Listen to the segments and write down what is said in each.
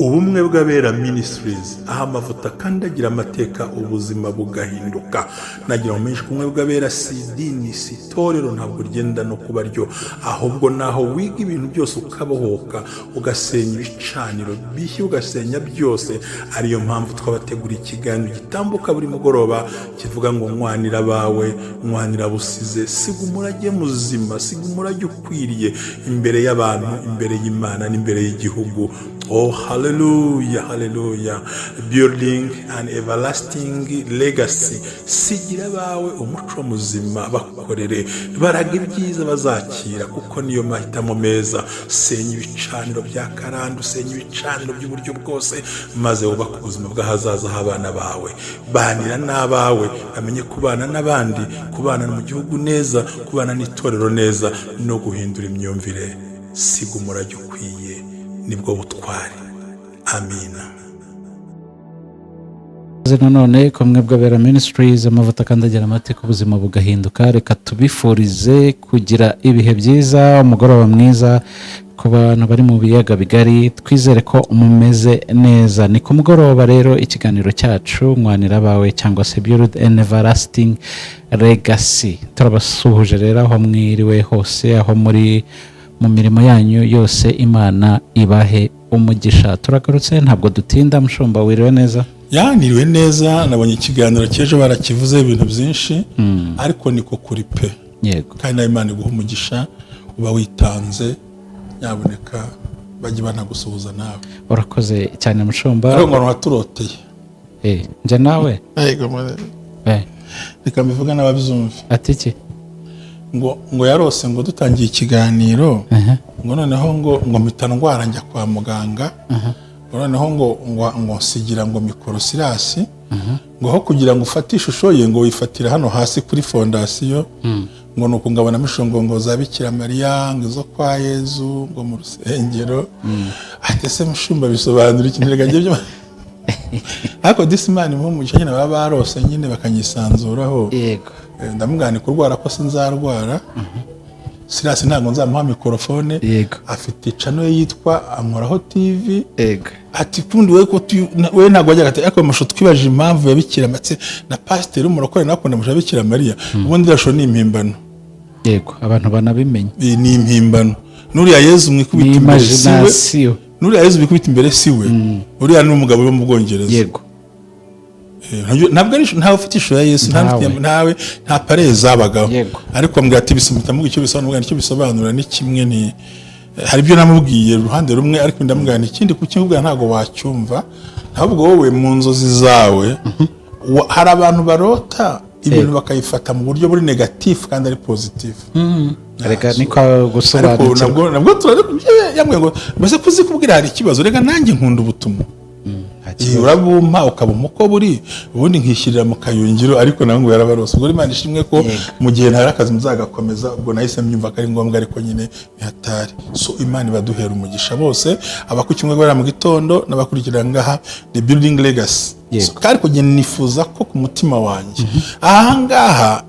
Ubumwe bw'Abera Ministries, aho amavuta akandagira amateka, ubuzima bugahinduka. Nagira ngo menshi, ubumwe bw'Abera si idini, si itorero, ntabwo ryenda no kuba ryo, ahubwo naho wiga ibintu byose, ukabohoka, ugasenya ibicaniro bishya, ugasenya byose. Ariyo mpamvu twabategura ikiganiro gitambuka buri mugoroba kivuga ngo "Nywanira abawe, nywanira busize, siga umurage muzima, siga umurage ukwiriye imbere y'abantu, imbere y'Imana n'imbere y'igihugu." Oh, haleluya, haleluya! Building an everlasting legacy. Sigira abawe umuco muzima, bakorere, baraga ibyiza bazakira, kuko niyo mahitamo meza. Senya ibicaniro bya karande, usenya ibicaniro by'uburyo bwose, maze wubake ubuzima bw'ahazaza h'abana bawe. Banira n'abawe, bamenye kubana n'abandi, kubana mu gihugu neza, kubana n'itorero neza, no guhindura imyumvire. Siga umurage ukwiye, nibwo butwari. Amina. Nanone kumwe bw'Abera Ministries, amavuta akandagira amateka, ubuzima bugahinduka. Reka tubifurize kugira ibihe byiza, umugoroba mwiza ku bantu bari mu biyaga bigari. Twizere ko mumeze neza. Ni ku mugoroba rero, ikiganiro cyacu "Nywanira Abawe" cyangwa se "Build an Everlasting Legacy". Turabasuhuje rero aho mwiriwe hose, aho muri mu mirimo yanyu yose, Imana ibahe umugisha. Turagarutse, ntabwo dutinda. Mushumba, wiriwe neza? Yaniriwe neza. Nabonye ikiganiro cy'ejo barakivuze ibintu byinshi, ariko niko kuri pe. Kandi nawe Imana iguha umugisha, uba witanze. Nyaboneka bajye banagusuhuza nawe. Urakoze cyane, mushumba. Ariko ngo waturoteye. Njye nawe? Yego. Reka mbivuge n'ababyumve. Ati iki? Ngo yarose ngo dutangiye ikiganiro, ngo noneho ngo mpita ndwara, njya kwa muganga, ngo noneho ngo nsigira ngo micro Sirasi, ngo aho kugira ngo ufate ishusho ye, ngo wifatire hano hasi kuri fondation, ngo ni uku ngabonamo ishusho ngo za Bikira Mariya, ngo izo kwa Yezu, ngo mu rusengero. Ati: "Ese mushumba, bisobanura ikintu?" Reka njye byo, ariko disi Imana imuha umugisha nyine, baba barose nyine bakanyisanzuraho. Ndamubwira ni kurwara ko sinzarwara, Sirasi ntabwo nzamuha microphone. Afite channel ye yitwa Ankoraho TV. Ati kundi we ko we ntabwo wajyaga, ati ariko amashusho twibajije impamvu ya Bikira Mariya na pasiteri w'umurokore nawe akunda amashusho ya Bikira Mariya. Ubundi iriya shusho ni impimbano. Yego, abantu banabimenye. Iyi ni impimbano. N'uriya Yezu ni mwikubita imbere si we. Imagination. N'uriya Yezu mwikubita imbere si we, uriya ni umugabo wo mu Bwongereza. Ntabwo ari ntawe ufite ishusho ya Yesu, ntawe. Ntawe. Ntawe, nta pare zabagaho. Ariko mbwira ati bisumita muga icyo bisobanura, icyo bisobanura ni kimwe, ni hari ibyo namubwiye uruhande rumwe, ariko ndamubwira ni ikindi kukimubwira ntabwo wacyumva. Ahubwo wowe mu nzozi zawe hari abantu barota ibintu bakayifata mu buryo buri négatif kandi ari positif. Reka niko Ariko gusobanukirwa. Nabwo yambwiye ngo mbese kuzikubwira hari ikibazo? Reka nanjye nkunda ubutumwa. Nta kibazo. Urabumpa ukaba umuko buri, ubundi nkishyirira mu kayungiro, ariko nawe ngo yarabarose. Ubwo Imana ishimwe ko mu gihe ntari akazi muzagakomeza. Ubwo nahise mbyumva ko ari ngombwa, ariko nyine ni hatari. So Imana ibaduhera umugisha bose, abakurikiye guhera mu gitondo n'abakurikira ngaha the Building Legacy. So, kandi kugenda nifuza ko ku mutima wanjye aha ngaha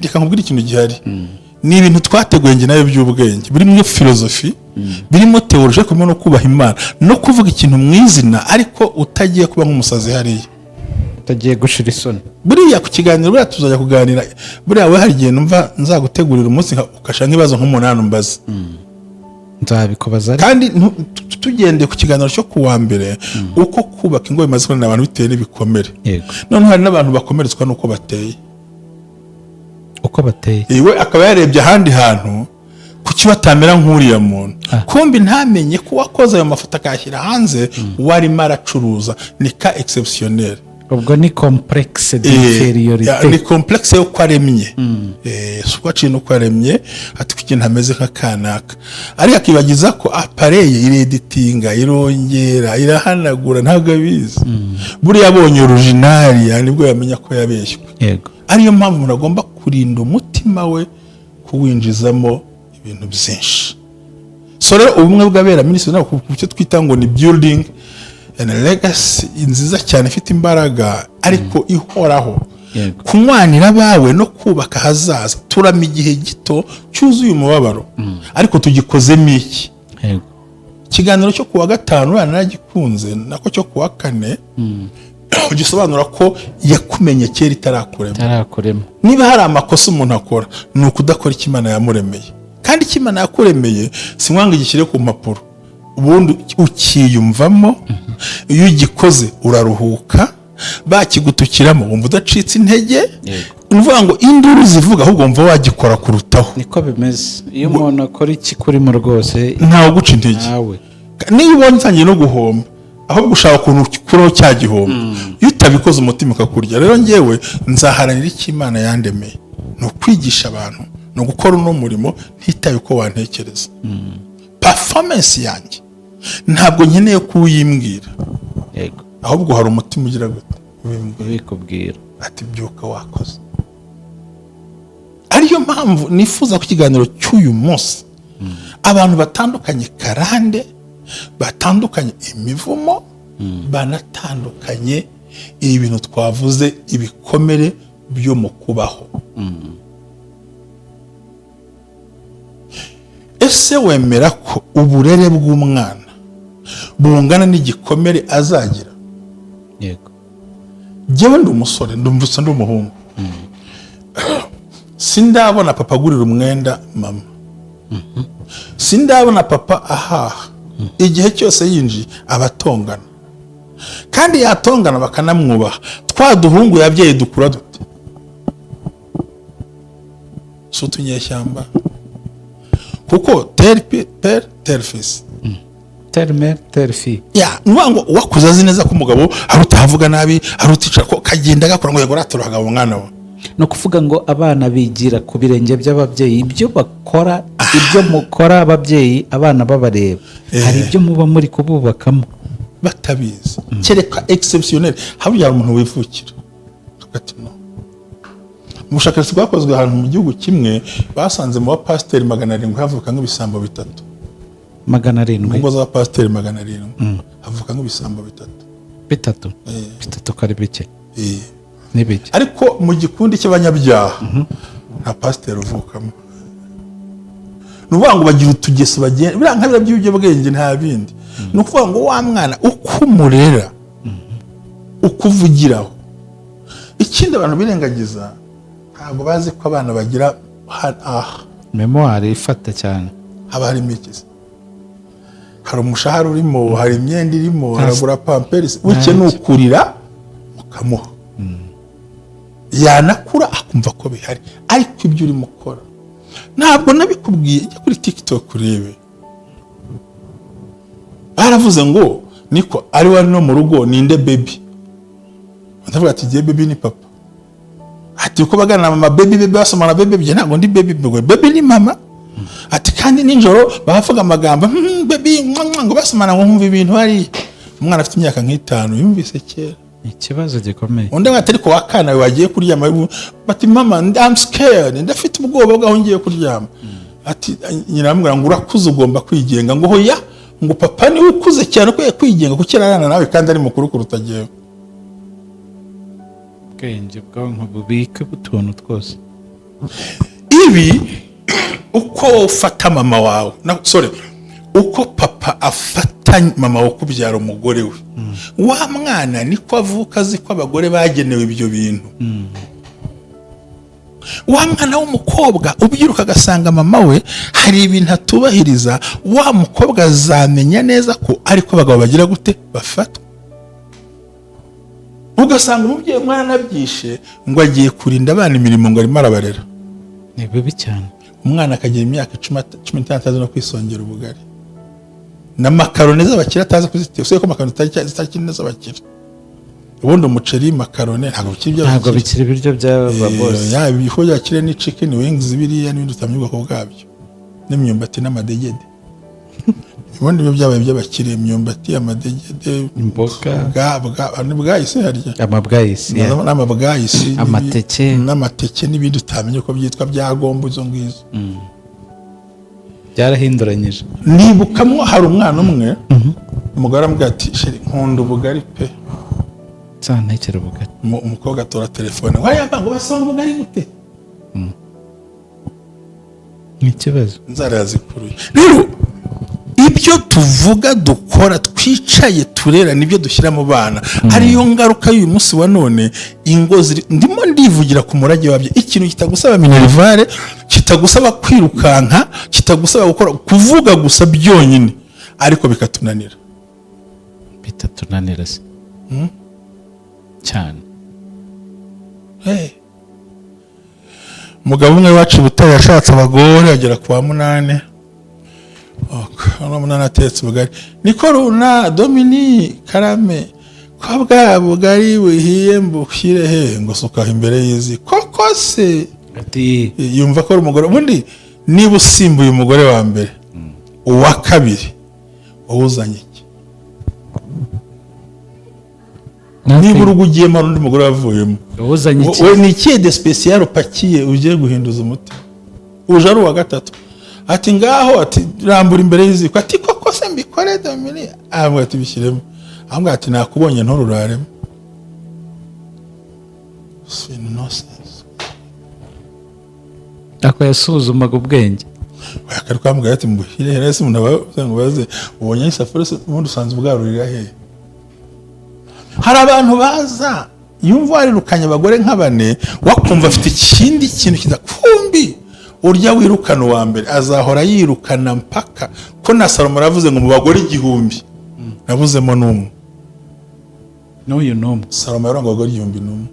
reka nkubwire ikintu gihari. Ni ibintu twateguye njye nayo by'ubwenge, birimo filozofi, birimo théologie, ariko birimo no kubaha Imana no kuvuga ikintu mu izina, ariko utagiye kuba nk'umusazi hariya. Utagiye gushira isoni. Buriya ku kiganiro, buriya tuzajya kuganira, buriya we hari igihe numva nzagutegurira umunsi ugashaka nk'ibibazo nk'umunani umbaza. Nzabikubaza ariko. Kandi tugendeye ku kiganiro cyo kuwa mbere, uko kubaka ingo bimaze kunanira abantu bitewe n'ibikomere. Noneho hari n'abantu bakomeretswa n'uko bateye. Uko bateye. Iwe akaba yarebye ahandi hantu, kuki batamera nk'uriya muntu? Kumbi ntamenye ko uwakoze ayo mafoto akayashyira hanze warimo aracuruza, ni cas exceptionnel. Ubwo ni complexe d'infériorité. Ni complexe y'uko aremye. Si uko aciye n'uko aremye, ati kuki ntameze nka kanaka? Ariko akibagiza ko appareil ireditinga, irongera irahanagura, ntabwo abizi. Buriya abonye original nibwo yamenya ko yabeshywe. Ariyo mpamvu umuntu agomba kurinda umutima we kuwinjizamo ibintu byinshi. So rero Ubumwe bw'Abera Ministry ntabwo ku cyo twita ngo ni building and legacy nziza cyane, ifite imbaraga ariko ihoraho. Kunywanira abawe no kubaka ahazaza. Turama igihe gito cyuzuye umubabaro, ariko tugikozemo iki? Ikiganiro cyo kuwa gatanu uriya naragikunze, nako cyo kuwa kane, gisobanura ko yakumenye kera itarakurema. Itarakurema. Niba hari amakosa umuntu akora, ni ukudakora icyo Imana yamuremeye. Kandi icyo Imana yakuremeye si ngombwa igishyire ku mpapuro, ubundi ukiyumvamo. Iyo ugikoze uraruhuka, bakigutukiramo wumva udacitse intege. Ni ukuvuga ngo induru zivuga, ahubwo wumva wagikora kurutaho. Niko bimeze iyo umuntu akora ikikurimo rwose. Ntawe uguca intege. Nawe. Niba ubonye utangiye no guhomba, ahubwo ushaka ukuntu ukuraho cya gihombo. Iyo utabikoze umutima ukakurya. Rero ngewe nzaharanira icyo Imana yandemeye, ni ukwigisha abantu, ni ugukora uno murimo ntitaye uko wantekereza. Performance yanjye ntabwo nkeneye ko uyimbwira, ahubwo hari umutima ugira gute? Ubimbwira. Ubikubwira. Ati: "Byuka, wakoze." Ariyo mpamvu nifuza ko ikiganiro cy'uyu munsi abantu batandukanye karande, batandukanye imivumo, banatandukanye ibi bintu twavuze, ibikomere byo mu kubaho. Ese wemera ko uburere bw'umwana bungana n'igikomere azagira? Yego. Njyewe ndi umusore, ndumvise ndi umuhungu, sindabona papa agurira umwenda mama, sindabona papa ahaha. Igihe cyose yinjiye abatongana, kandi yatongana bakanamwubaha. Twa duhungu yabyaye dukura dute? Si utunyeshyamba? Kuko tel père tel fils. Telle mère, telle fille. Ya, ni ukuvuga ngo uwakuze azi neza ko umugabo hari utahavuga nabi, hari uticara, ko kagenda gakora ngo yego ratorohaga umwana we. Ni ukuvuga ngo abana bigira ku birenge by'ababyeyi, ibyo bakora, ibyo mukora ababyeyi, abana babareba. Hari ibyo muba muri kububakamo. Batabizi, kereka exceptionnel, haburya hari umuntu wivukira hagati. No mu bushakashatsi bwakozwe ahantu mu gihugu kimwe, basanze mu bapasiteri 700 havuka nk'ibisambo bitatu. Magana Mu arindwi ngo z'abapasiteri 700 havuka nk'ibisambo bitatu. Bitatu? Bitatu ko ari bike? Ni bike. Ariko mu gikundi cy'abanyabyaha nta pasiteri uvukamo. Ni ukuvuga ngo bagira utugeso, bagenda biriya nka biriya by'ibiyobyabwenge, nta bindi. Ni ukuvuga ngo wa mwana uko umurera, uko uvugiraho. Ikindi abantu birengagiza, ntabwo bazi ko abana bagira aha. Mémoire ifata cyane. Haba harimo ikizi, hari umushahara urimo, hari imyenda irimo, haragura Pampers, buke ni ukurira ukamuha, yanakura akumva ko bihari. Ariko ibyo urimo ukora, ntabwo nabikubwiye, jya kuri TikTok urebe. Baravuze ngo niko ari wari no mu rugo, ninde baby? Ndavuga ati: "Giye, baby ni papa." Ati: "Uko bagana na mama, baby, baby, basomana, baby, bye ntabwo ndi baby." Ngo baby ni mama. Ati: "Kandi nijoro bavuga amagambo, baby, mwa, mwa," ngo basomana, ngo nkumva ibintu hariya. Umwana afite imyaka nk'itanu yumvise kera. Ikibazo gikomeye. Undi ati: "Ariko wakana we, wagiye kuryama?" Bati: "Mama, I'm scared, ndafite ubwoba bw'aho ngiye kuryama." Ati nyina aramubwira ngo: "Urakuze, ugomba kwigenga." Ngo: "Hoya," ngo "papa niwe ukuze cyane ukwiye kwigenga, kuko ararana nawe kandi ari mukuru kuruta jyewe." Ubwenge, bwonko bubika utuntu twose. Ibi uko ufata mama wawe na, sorry, uko papa afata mama wo kubyara, umugore we, wa mwana niko avuka azi ko abagore bagenewe ibyo bintu. Wa mwana w'umukobwa ubyiruka agasanga mama we hari ibintu atubahiriza, wa mukobwa azamenya neza ko ariko abagabo bagira gute? Bafatwa. Ugasanga umubyeyi umwana anabyishe ngo agiye kurinda abana imirimo, ngo arimo arabarera. Ni bibi cyane. Umwana akagira imyaka 10, 15 atazi no kwisongera ubugari na makaroni z'abakire, atazi kuziteka. Usibye ko makaroni zitakiri n'iz'abakire, ubundi umuceri, makaroni ntabwo bikiri Ntabwo iby'abakire. bikiri ibiryo by'aba bose. Ya, ibiryo by'abakire ni chicken wings biriya n'ibindi utamenya ubwoko bwabyo, n'imyumbati n'amadegede. Ubundi ibyo byabaye iby'abakire: imyumbati, amadegede, Imboga. bwa ni bwayisi harya? Amabwayisi, yeah. N'amabwayisi Amateke. N'amateke n'ibindi utamenya uko byitwa, bya gombo, izo ngizo. Byarahinduranyije. Nibukamo hari umwana umwe, umugore aramubwira ati: "Chéri, nkunda ubugari pe." Nzantekera ubugari. Umukobwa atora telefone ngo ariya ngo basonga ubugari gute? Ni ikibazo. Inzara yazikuruye. Rero Ibyo tuvuga, dukora, twicaye turera, nibyo dushyira mu bana, ariyo ngaruka y'uyu munsi wa none. Ingo ziri, ndimo ndivugira ku murage wabyo, ikintu kitagusaba minerval, kitagusaba kwirukanka, kitagusaba gukora, kuvuga gusa byonyine, ariko bikatunanira. Bitatunanira se cyane. Hey. Umugabo umwe wacu i Butare yashatse abagore agera ku wa munani. Ok, wa munani atetse ubugari, niko runa Domini karame ko bwa bugari buhiye mbushyire he? Ngo sukaho imbere y'izi koko se. Ati Yumva ko ari umugore. Ubundi niba usimbuye umugore wa mbere, uwa kabiri wowe uzanye iki? Niba urugo ugiyemo hari undi mugore wavuyemo, uzanye iki? We ni ikihe de spécial upakiye ugiye guhinduza umuti uje ari uwa gatatu? Ati ngaho, ati rambura imbere y'iziko. Ati koko se mbikore, Domini? Ahubwo ati bishyiremo. Ahubwo ati nakubonye, ntururaremo. Si nonsense. Ako yasuzumaga ubwenge. Akari kwambwira ati mbushyire he ese? Umuntu aba ngo baze ubonye isafuriya se, ubundi usanzwe ubwarurira he? Hari abantu baza yumva warirukanye abagore nka bane, wakumva afite ikindi kintu kiza kumbi. Urya wirukana uwa mbere azahora yirukana mpaka ko na Salomo aravuze ngo mu bagore 1000 nabuzemo n'umwe. N'uyu n'umwe. Salomo yarongo abagore 1001,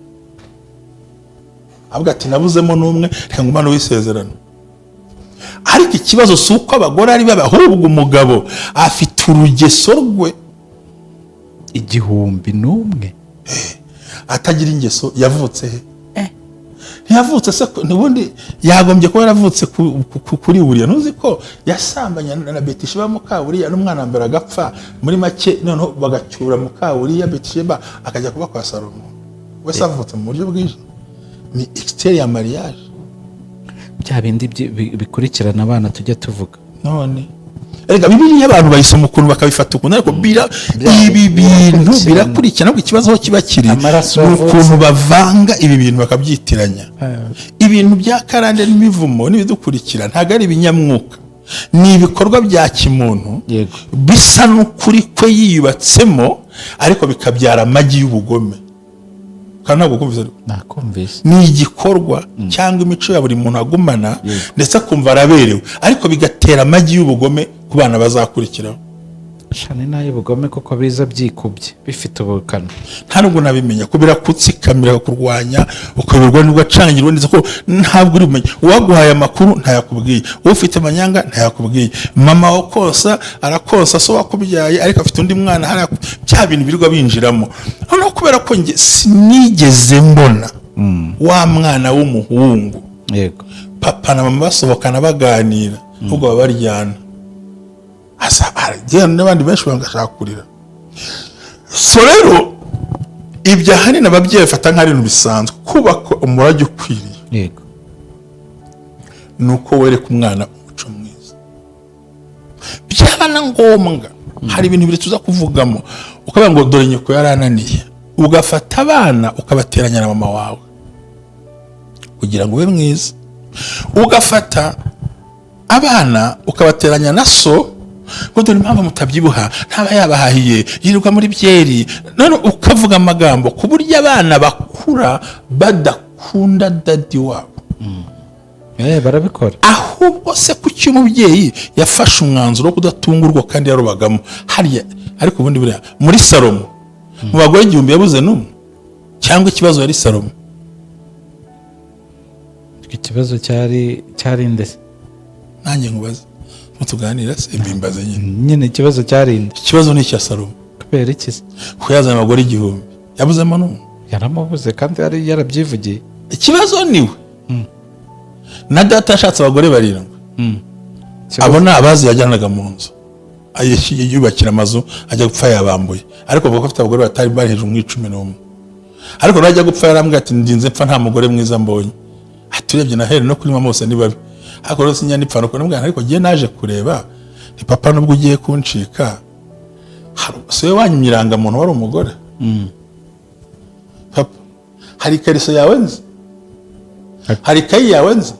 avuga ati nabuzemo n'umwe, reka ngumane uw'isezerano. Ariko ikibazo si uko abagore ari babi, ahubwo umugabo afite urugeso rwe. 1001. Atagira ingeso yavutse he? Ntiyavutse se ntibundi yagombye kuba yaravutse kuri buriya. Ntuzi ko yasambanye na Betisheba mukaburiya, n'umwana wa mbere agapfa? Muri make noneho bagacyura mukaburiya Betisheba, akajya kuba kwa Salomo. Wese avutse mu buryo bwije, ni exterior mariage. Bya bindi bikurikirana abana tujya tuvuga. None erega Bibiliya abantu bayisoma ukuntu, bakabifata ukuntu, ariko ibi bintu birakurikirana. Birakurikirana. Ariko ikibazo aho kiba kiri Amaraso ni yavutse. ukuntu bavanga ibi bintu, bakabyitiranya. Ibintu bya karande n'imivumo n'ibidukurikira ntabwo ari ibinyamwuka, ni ibikorwa bya kimuntu bisa n'ukuri kwe yiyubatsemo, ariko bikabyara amagi y'ubugome. Kandi ntabwo kumvise? Nakumvise. Ni igikorwa cyangwa imico ya buri muntu agumana, ndetse akumva araberewe, ariko bigatera amagi y'ubugome ku bana bazakurikiraho. Shani n'ay'ubugome, kuko biza byikubye bifite ubukana. Nta nubwo nabimenya ko birakutsikamira, kurwanya, ukayoberwa nibwo acangirwa neza, ko ntabwo uri bumenye. Uwaguhaye amakuru ntayakubwiye, ufite amanyanga ntayakubwiye, mama wo kosa arakosa, so wakubyaye ariko afite undi mwana hariya, bya bintu birirwa binjiramo. Noneho kubera ko njye sinigeze mbona wa mwana w'umuhungu papa na mama basohokana baganira, ahubwo baba baryana, asa aragenda n'abandi benshi bagashaka kurira. So rero ibyo ahanini ababyeyi bafata nk'ari ibintu bisanzwe. Kubaka umurage ukwiriye ni uko wereka umwana umuco mwiza. Byaba na ngombwa, hari ibintu bibiri tuza kuvugamo, ukavuga ngo dore nyoko yarananiye, ugafata abana ukabateranya na mama wawe kugira ngo ube mwiza, ugafata abana ukabateranya na so ngo dore impamvu mutabyibuha, ntaba yabahahiye, yirirwa muri byeri. None ukavuga amagambo ku buryo abana bakura badakunda daddy wabo. Barabikora. Ahubwo se kuki umubyeyi yafashe umwanzuro wo kudatungurwa kandi yarubagamo hariya? Ariko ubundi buriya muri Salomo mu bagore 1000 yabuze n'umwe, cyangwa ikibazo yari Salomo? Ikibazo cyari ndetse Nanjye nkubaze, mutuganira se, mbimbaze nyine. Nyine ikibazo cyari nde? Ikibazo ni icya Salomo. Kubera iki se? Kuko yazanye abagore 1000, yabuzemo n'umwe. Yaramubuze kandi yari yarabyivugiye. Ikibazo niwe. Na data yashatse abagore barindwi. Ikibazo- Abo ni abazi yajyanaga mu nzu, yubakira amazu, ajya gupfa yabambuye. Ariko avuga ko afite abagore batari bari hejuru mu 11. Ariko najya gupfa yarambwira ati ndinze mpfa nta mugore mwiza mbonye. Ati urebye na here no kuri mama bose ni babi, ariko rero sinya nipfa nuko namubwira. Ariko ngiye naje kureba ni papa, nubwo ugiye kuncika, si we wanyimye irangamuntu wari umugore? Papa, hari ikariso yawe nzi, hari ikayi yawe nzi.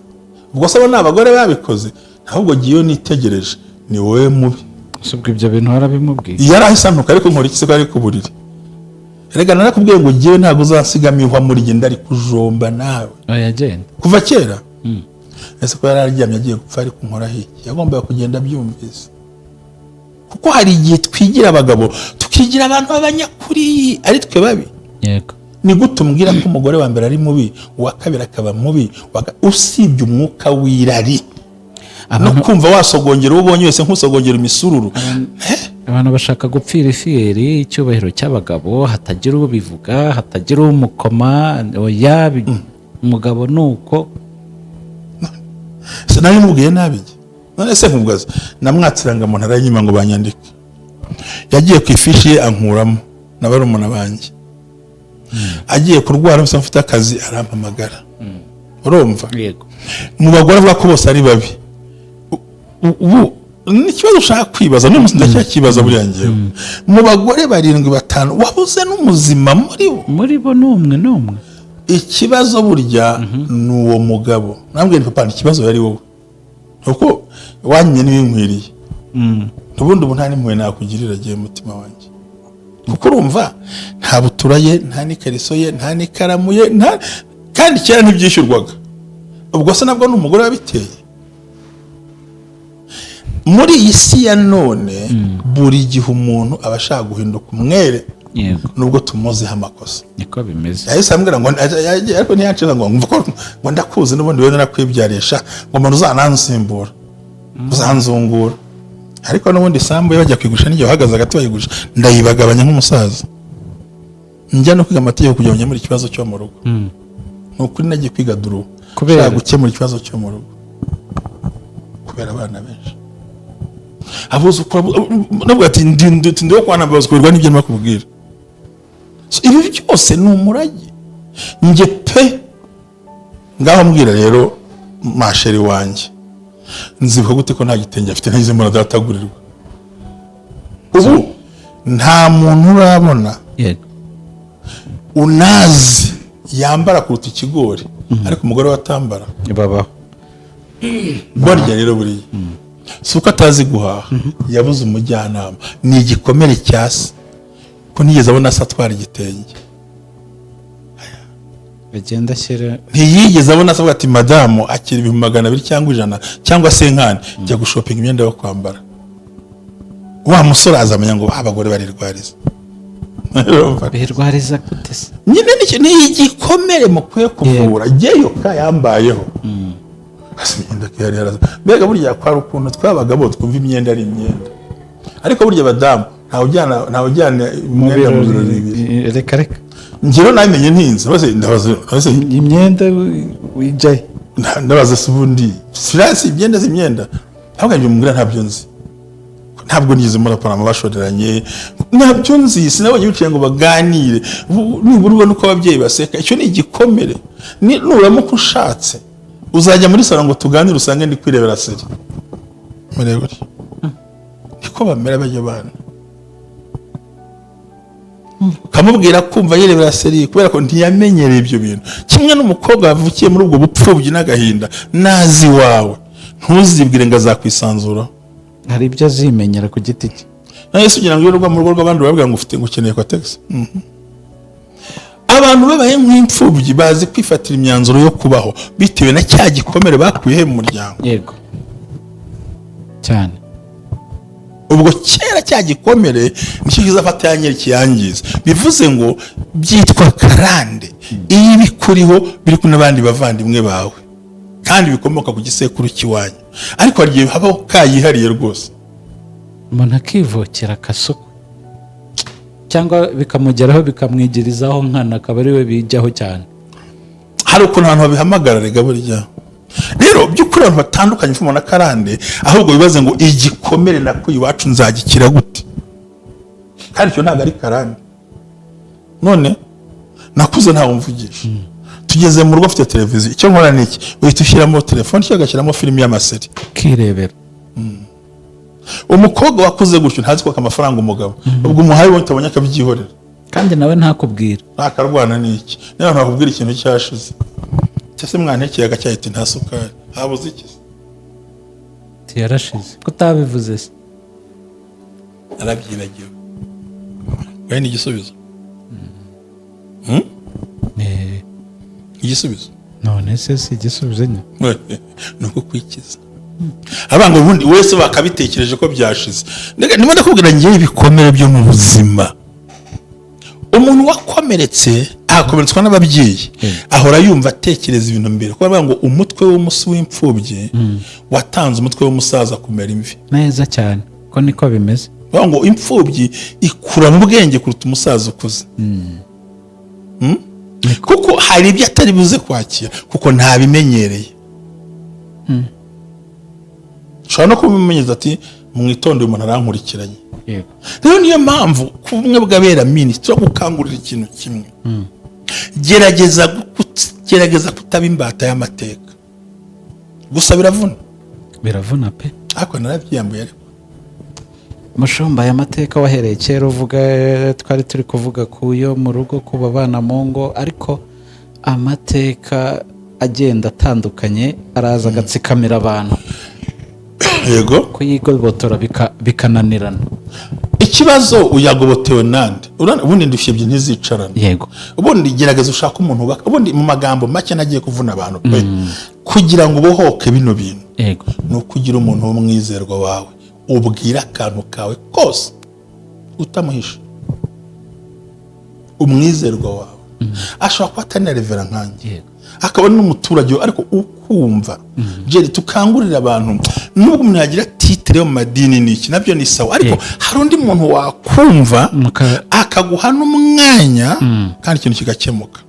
Ubwo se abo ni abagore babikoze? Ahubwo ngiyo nitegereje ni wowe mubi. Si ubwo ibyo bintu warabimubwiye? Yarahise antuka, ariko nkora iki se ko ari ku buriri? Reka, narakubwiye ngo ngewe ntabwo uzansigamo ihwa muri jye, ndari kujomba nawe. Oya, genda. Kuva kera. Ese ko yari aryamye agiye gupfa, ariko nkoraho iki? Yagombaga kugenda abyumvise, kuko hari igihe twigira abagabo, tukigira abantu b'abanyakuri, ari twe babi. Ni gute umbwira ko umugore wa mbere ari mubi, uwa kabiri akaba mubi, usibye umwuka w'irari no kumva wasogongera uwo ubonye wese nk'usogongera imisururu? Abantu bashaka gupfira ifiyeri icyubahiro cy'abagabo, hatagira ubivuga, hatagira umukoma. Oya, umugabo ni uko. Se nari mubwiye nabi iki? None se nkubaza, namwatse irangamuntu aranyima ngo banyandike. Yagiye ku ifishi ye ankuramo na barumuna banjye. Agiye kurwara musa mfite akazi, arampamagara. Urumva? Yego. Mu bagore avuga ko bose ari babi. Ubu ni ikibazo ushaka kwibaza n'uyu munsi, ndacyakibaza. Buriya ngewe mu bagore barindwi, batanu wabuze n'umuzima muri bo. Muri bo ni umwe n'umwe. Ikibazo burya ni uwo mugabo. Nambwiye nti: "Papa, ikibazo yari wowe, kuko wanyimye n'ibinkwiriye. Ubundi ubu nta n'impuhwe nakugirira agiye umutima wanjye, kuko urumva nta butura ye, nta n'ikariso ye, nta n'ikaramu ye, nta kandi kera ntibyishyurwaga." Ubwo se nabwo ni umugore wabiteye? Muri iyi si ya none, buri gihe umuntu aba ashaka guhinduka umwere, nubwo tumuziho amakosa. Niko bimeze. Yahise ambwira ngo, ariko ntiyanciza, ngo mva ko ngo ndakuzi n'ubundi wowe narakwibyariye sha, ngo umuntu uzanansimbura, uzanzungura. Ariko n'ubundi isambu ye bajya kuyigurisha n'igihe uhagaze hagati bayigurisha, ndayibagabanya nk'umusaza. Njya no kwiga amategeko kugira ngo nkemure ikibazo cyo mu rugo. Ni ukuri, nagiye kwiga droit. Kubera? Nshaka gukemura ikibazo cyo mu rugo kubera abana benshi, abuzukuru. Navuga ati ndi wo kwa nabazwa n'ibyo ndimo kubwira. So, ibi byose ni umurage njye pe. Ngaho mbwira rero, ma chérie wanjye, nzibuka gute ko nta gitenge afite, ntagize mbona datagurirwa? Ubu nta muntu urabona unazi yambara kuruta ikigori, ariko umugore we atambara. Babaho. Barya rero buriya si uko atazi guhaha, yabuze umujyanama. Ni igikomere cya se ko ntigeze abona se atwara igitenge. Agenda ashyira. Ntiyigeze abona se avuga ati: "Madamu, akira 200,000 cyangwa 100 cyangwa 50, jya gushopinga imyenda yo kwambara." Wa musore azamenya ngo abagore barirwariza. Birwariza gute se? Nyine ni igikomere mukwiye kuvura. Jyeyo ka yambayeho hasi imyenda ko yari yaraza. Mbega burya kwari ukuntu twabagabo twumva imyenda ari imyenda, ariko burya abadamu ntawe ujyana imyenda mu birori bibiri. Reka reka. Njyewe nabimenye ntinze. Bose ndabaza bose. Imyenda wijyaye. Ndabaza se ubundi si imyenda, si imyenda? Ntabwo ibyo mubwira ntabyo nzi, ntabwo nigeze mbona panama bashoreranye, ntabyo nzi, sinabonye bicaye ngo baganire. Nibura ubona uko ababyeyi baseka. Icyo ni igikomere. Nuramuka ushatse, uzajya muri salo ngo tuganire, usange ndi kwirebera série. Murebe gutya, niko bamera bajya bana. Ukamubwira kumva yirebera série kubera ko ntiyamenyereye ibyo bintu. Kimwe n'umukobwa wavukiye muri ubwo bupfubyi n'agahinda, nazi iwawe, ntuzibwire ngo azakwisanzuraho. Hari ibyo azimenyera ku giti cye. Nawe se ugira ngo iyo urwa mu rugo rw'abandi urababwira ngo ufite, ngo ukeneye Kotex? Abantu babaye nk'imfubyi bazi kwifatira imyanzuro yo kubaho bitewe na cya gikomere bakuye mu muryango. Yego, cyane. Ubwo kera cya gikomere nicyo kizafata ya nyiri kiyangiza. Bivuze ngo byitwa karande iyo ibikuriho biri kumwe n'abandi bavandimwe bawe kandi bikomoka ku gisekuru cy'iwanyu, ariko hari igihe habaho kayihariye rwose. Umuntu akivukira akasuku cyangwa bikamugeraho, bikamwigirizaho nkana, akaba ari we bijyaho cyane. Hari ukuntu abantu babihamagara. Rega burya rero by'ukuri abantu batandukanye imfumo na karande, ahubwo bibaze ngo igikomere nakuye iwacu nzagikira gute? Kandi icyo ntabwo ari karande. None nakuze ntawe umvugisha, tugeze mu rugo afite televiziyo, icyo nkora ni iki? Uhita ushyiramo telefone cyangwa ugashyiramo filimi y'ama série. Kirebera. Umukobwa wakuze gutyo ntazi kwaka amafaranga umugabo. Ubwo umuhaye wowe utabonye akabyihorera. Kandi nawe ntakubwira. Ntakarwana n'iki niba abantu bakubwira ikintu cyashize cyase mwantekeye agacyayi, ati nta sukari, habuze iki se? Yarashize ko utabivuze se? Narabyibagiwe. Wowe ni igisubizo? Igisubizo? None se si igisubizo nyine? Ni uko kwikiza abanga. Ubundi wese bakabitekereje ko byashize. Ndimo ndakubwira ngewe ibikomere byo mu buzima. Umuntu wakomeretse, agakomeretswa n'ababyeyi, ahora yumva atekereza ibintu mbere, kuko baravuga ngo umutwe w'umusi w'imfubyi watanze umutwe w'umusaza kumera imvi. Neza cyane, ko niko bimeze. Bavuga ngo imfubyi ikura mu bwenge kuruta umusaza ukuze. Kuko hari ibyo atari buze kwakira kuko ntabimenyereye. Ushobora no kubimenyereza ati: "Mwitonde, uyu muntu arankurikiranye." Rero niyo mpamvu ku bumwe bw'abera minisitiri gukangurira ikintu kimwe: gerageza kutaba imbata y'amateka. Gusa biravuna. Biravuna pe. Ariko narabyiyambuye ariko. Mushumba, aya mateka wahereye kera uvuga, twari turi kuvuga ku yo mu rugo, kuba abana mu ngo, ariko amateka agenda atandukanye araza agatsikamira abantu, kuyigobotora bikananirana. Ikibazo, uyagobotewe nande? Ubundi ndushye ebyiri ntizicarana. Ubundi gerageza ushake umuntu wubaka. Ubundi mu magambo make, nagiye kuvuna abantu pe, kugira ngo ubohoke bino bintu, ni ukugira umuntu w'umwizerwa wawe ubwira akantu kawe kose utamuhisha. Umwizerwa wawe ashobora kuba atari na revera nkanjye, akaba ari n'umuturage, ariko ukumva. Jerry, tukangurira abantu, nubwo umuntu yagira titre yo mu madini n'iki, nabyo ni sawa, ariko hari undi muntu wakumva, akaguha n'umwanya, kandi ikintu kigakemuka.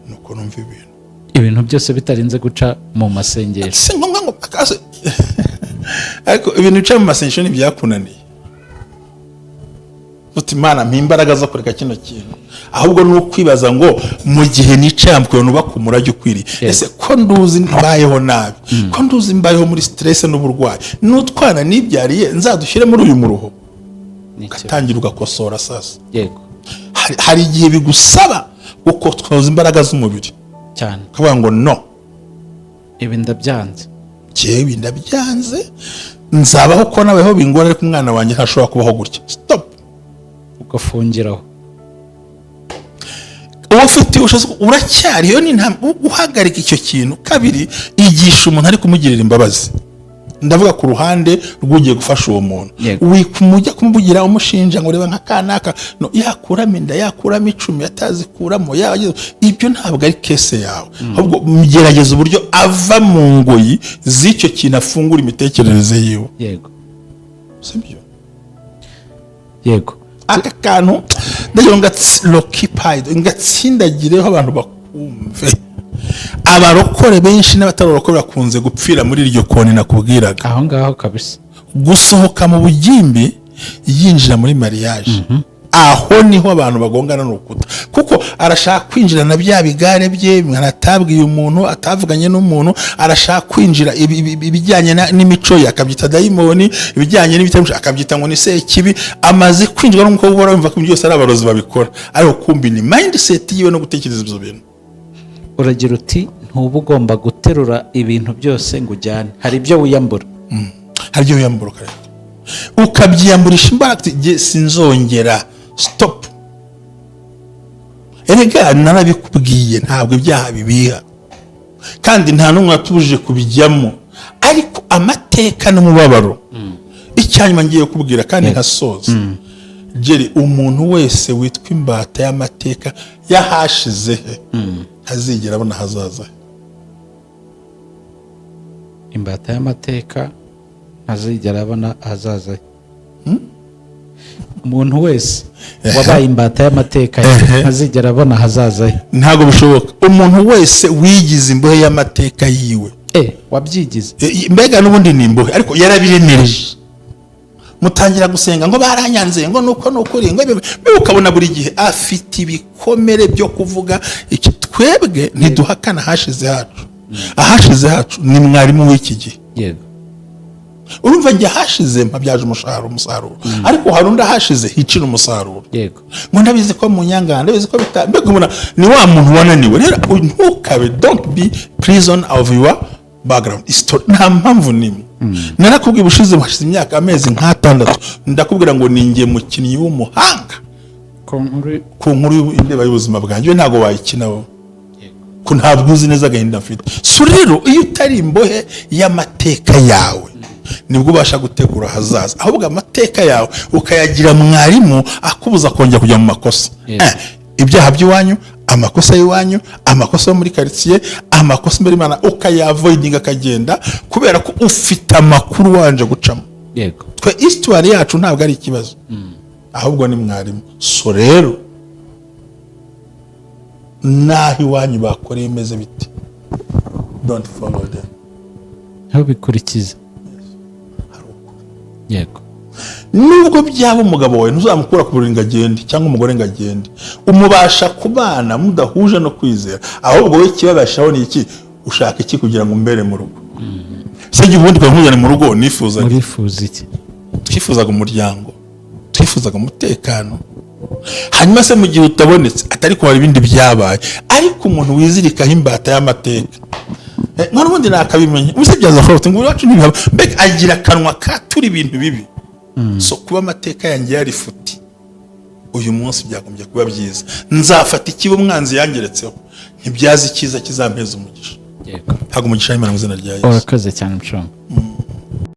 Nuko numva ibintu. Ibintu byose bitarinze guca mu masengesho. Si ngombwa ngo ariko ibintu bica mu masengesho ntibyakunaniye, uti: "Imana, mpa imbaraga zo kureka kino kintu." Ahubwo ni ukwibaza ngo: mu gihe nicaye mukwiye nubaka umurage ukwiriye, ese ko nduzi mbayeho nabi, ko nduzi mbayeho muri stress n'uburwayi, n'utwana nibyariye nzadushyire muri uyu muruho? Ni ikibazo. Ugatangira ugakosora sasa. Hari igihe bigusaba gukotoza imbaraga z'umubiri, ukavuga ngo: "No." Ibi ndabyanze. Jyewe ndabyanze, nzabaho ko nabayeho bingora, ariko umwana wanjye ntashobora kubaho gutya. Stop. Ugafungiraho. Uba ufite ubushobozi, uracyari iyo ni intambwe guhagarika icyo kintu. Kabiri, igisha umuntu ari kumugirira imbabazi. Ndavuga ku ruhande rw'ugiye gufasha uwo muntu. Wikumujya kumuvugira umushinja ngo: "Reba nka kanaka." No, yakuramo inda, yakuramo 10, atazikuramo, ibyo ntabwo ari case yawe. Ahubwo gerageza uburyo ava mu ngoyi z'icyo kintu, afungura imitekerereze yiwe. Sibyo? Yego. Aka kantu ndagira ngo lokipayidi ngatsindagireho abantu bakumve. Abarokore benshi n'abatararokore bakunze gupfira muri iryo koni nakubwiraga. Aho ngaho kabisa. Gusohoka mu bugimbi yinjira muri mariage, aho niho abantu bagongana n'urukuta, kuko arashaka kwinjira na bya bigare bye atabwiye umuntu, atavuganye n'umuntu. Arashaka kwinjira ibijyanye n'imico ye akabyita dayimoni, ibijyanye n'ibitamico akabyita ngo ni sekibi. Amaze kwinjira n'umukobwa uhora yumva ko ibintu byose ari abarozi babikora, ariko kumbi ni mindset yiwe no gutekereza ibyo bintu. Uragira uti ntuba ugomba guterura ibintu byose ngo ujyane, hari ibyo wiyambura. Hari ibyo wiyambura ukareka, ukabyiyamburisha imbaraga uti: "Jye sinzongera, stop." Erega narabikubwiye, ntabwo ibyaha bibiha, kandi nta n'umwe watubujije kubijyamo, ariko amateka n'umubabaro. Icyanyuma ngiye kubwira kandi nkasoza, Jerry, umuntu wese witwa imbata y'amateka y'ahashize he ntazigera abona ahazaza he. Imbata y'amateka ntazigera abona ahazaza he. Umuntu wese wabaye imbata y'amateka ye ntazigera abona ahazaza he. Ntabwo bishoboka. Umuntu wese wigize imbohe y'amateka yiwe. Wabyigize. Mbega n'ubundi ni imbohe, ariko yarabiremereje. Mutangira gusenga ngo baranyanze, ngo nuko nukuri, ngo mbega ukabona buri gihe afite ibikomere byo kuvuga iki. Twebwe ntiduhakana ahashize hacu. Ahashize hacu ni mwarimu w'iki gihe. Urumva, njye ahashize mpabyaje umusaruro, ariko hari undi ahashize hicira umusaruro. Ngo ndabizi ko mu nyangana, ndabizi ko bita, mbega ubona ni wa muntu wananiwe. Rero ntukabe, don't be prison of your background story. Nta mpamvu n'imwe. Narakubwiye ubushize, hashize imyaka, amezi nk'atandatu, ndakubwira ngo ni njye mukinnyi w'umuhanga ku nkuru. Ku nkuru indeba y'ubuzima bwanjye. We ntabwo wayikina wowe, ko ntabwo uzi neza agahinda mfite. So rero, iyo utari imbohe y'amateka yawe, nibwo ubasha gutegura ahazaza, ahubwo amateka yawe ukayagira mwarimu akubuza kongera kujya mu makosa. Ibyaha by'iwanyu, amakosa y'iwanyu, amakosa yo muri karitsiye, amakosa imbere y'Imana, ukayavoidinga akagenda, kubera ko ufite amakuru wanje gucamo. Twe histoire yacu ntabwo ari ikibazo, ahubwo ni mwarimu. So rero, naho iwanyu bakoreye imeze bite, don't follow them. Ntubikurikize. Yego. Nubwo byaba umugabo wawe, ntuzamukura ku buriri ngo agende, cyangwa umugore ngo agende. Umubasha kubana mudahuje no kwizera, ahubwo wowe ikibabashaho ni iki? Ushaka iki kugira ngo umbere mu rugo? Se igihe ubundi nkuzane mu rugo nifuzaga Murifuza iki? Twifuzaga umuryango, twifuzaga umutekano. Hanyuma se mu gihe utabonetse, atari ko hari ibindi byabaye? Ariko umuntu wizirikaho imbata y'amateka, nka n'ubundi nakabimenya, ubuse byaza kuba ngo iwacu ntibihaba, mbega agira akanwa katura ibintu bibi. So kuba amateka yanjye yari futi, uyu munsi byagombye kuba byiza. Nzafata ikiba umwanzi yangeretseho ntibyaza icyiza kizampeza umugisha. Yego. Ntabwo umugisha w'Imana mu izina rya Yesu. Urakoze cyane, mushumba.